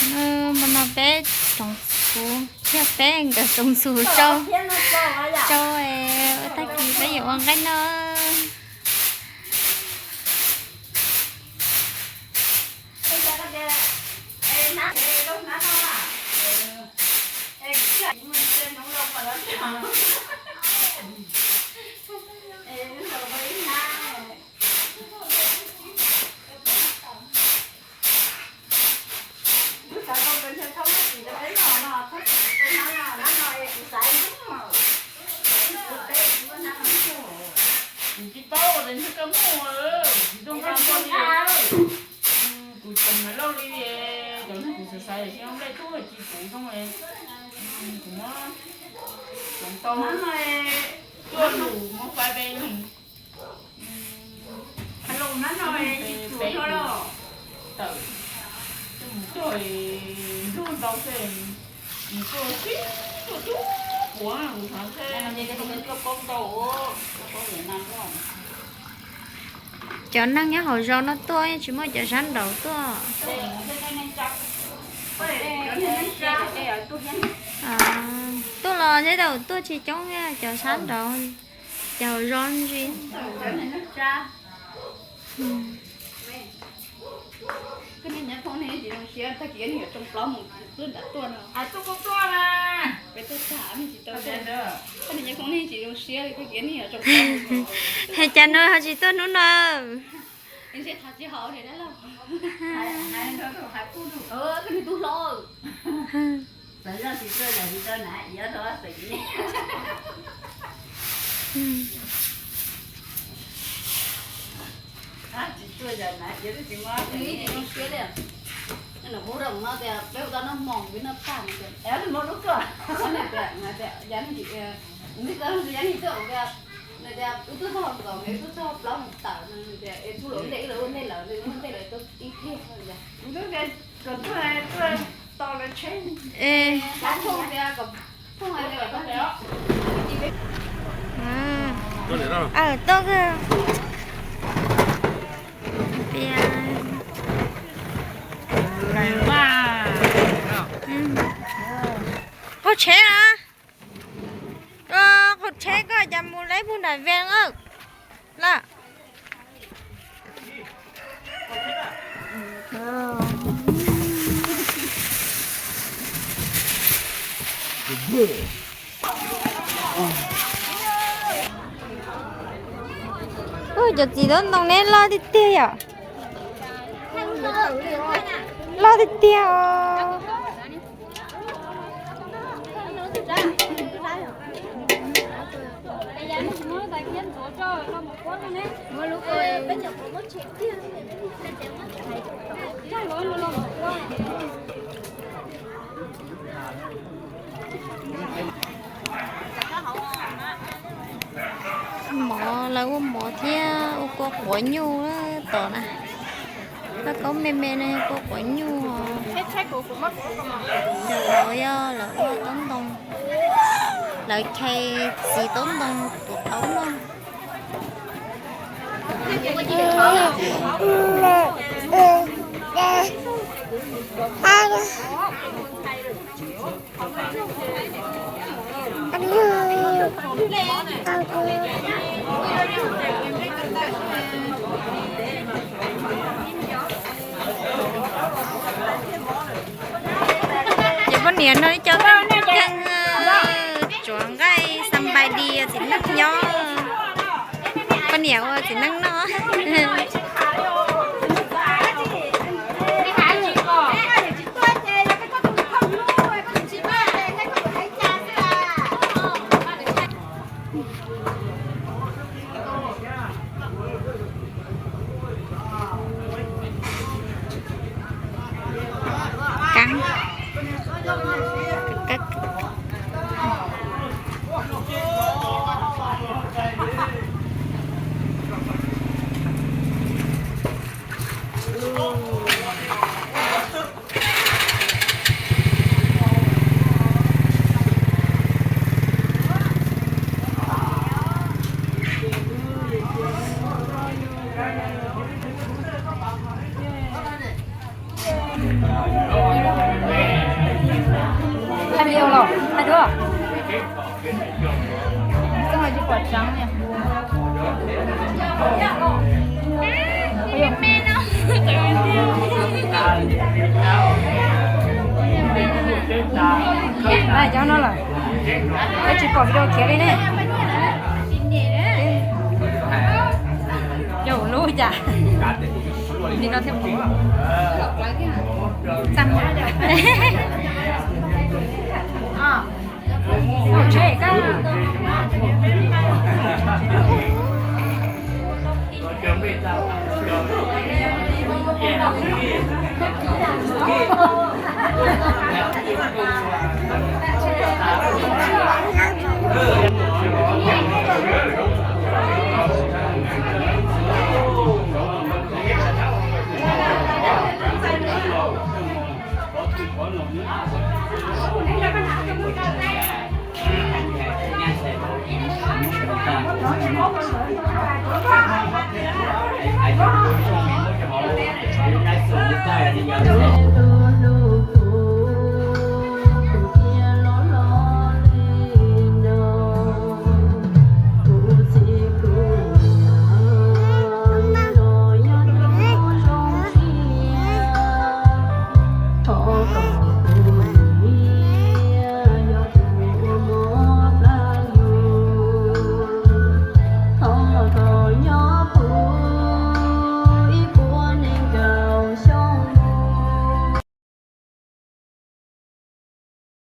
Hmo no peb tsoom txhuv, yog peb nkawd tsoom txhuv rau, rau ua tag kis peb yuav ua nqaij noj. Kuv tsis paub, kuv tsoom niam loj li, cov neeg kuv xav xav tsis zoo nplej tub tsis puv zoo li, kuv muab tsoom tau, tuaj lus muab faib peb leeg. Peb tawm coj mus cog nrog ntau xwb, mus tuaj tib tuaj tub puav kuv xav xwb. Cov neeg nyob hauv zos no tuaj, tsis muaj cov sab nraud tuaj. Tuaj los thiab, tuaj tsis coob, cov sab nraud, cov hauv zos ntsis. Cas no ho tsis tuaj hnub no? Tuaj, qaug tsheb na. Qaug tsheb koj cas mus lawv pug nram ves lawm. Ua cov txiv taub ntoo neb loj tiag tiag yom. Loj tiag tiag os. Mov, lawv ua mov thiab ua kua quav nyuj tom na. Koj kaub me me no yog kua quav nyuj. Lawv yog lawv ua taub ntoo, lawv chais txiv taub ntoo tus taub no. Ces poj niam no ib co neeg tsuav nqaij xa npais dis txiv neej nyob. Poj niam ua txiv neej noj. Yog los hais dua. Txoj no tsis pom tseeb li. Cov no lawm, tsis pom video khiav li ne. Yog lub cas li no thiaj pom. Txaj muag.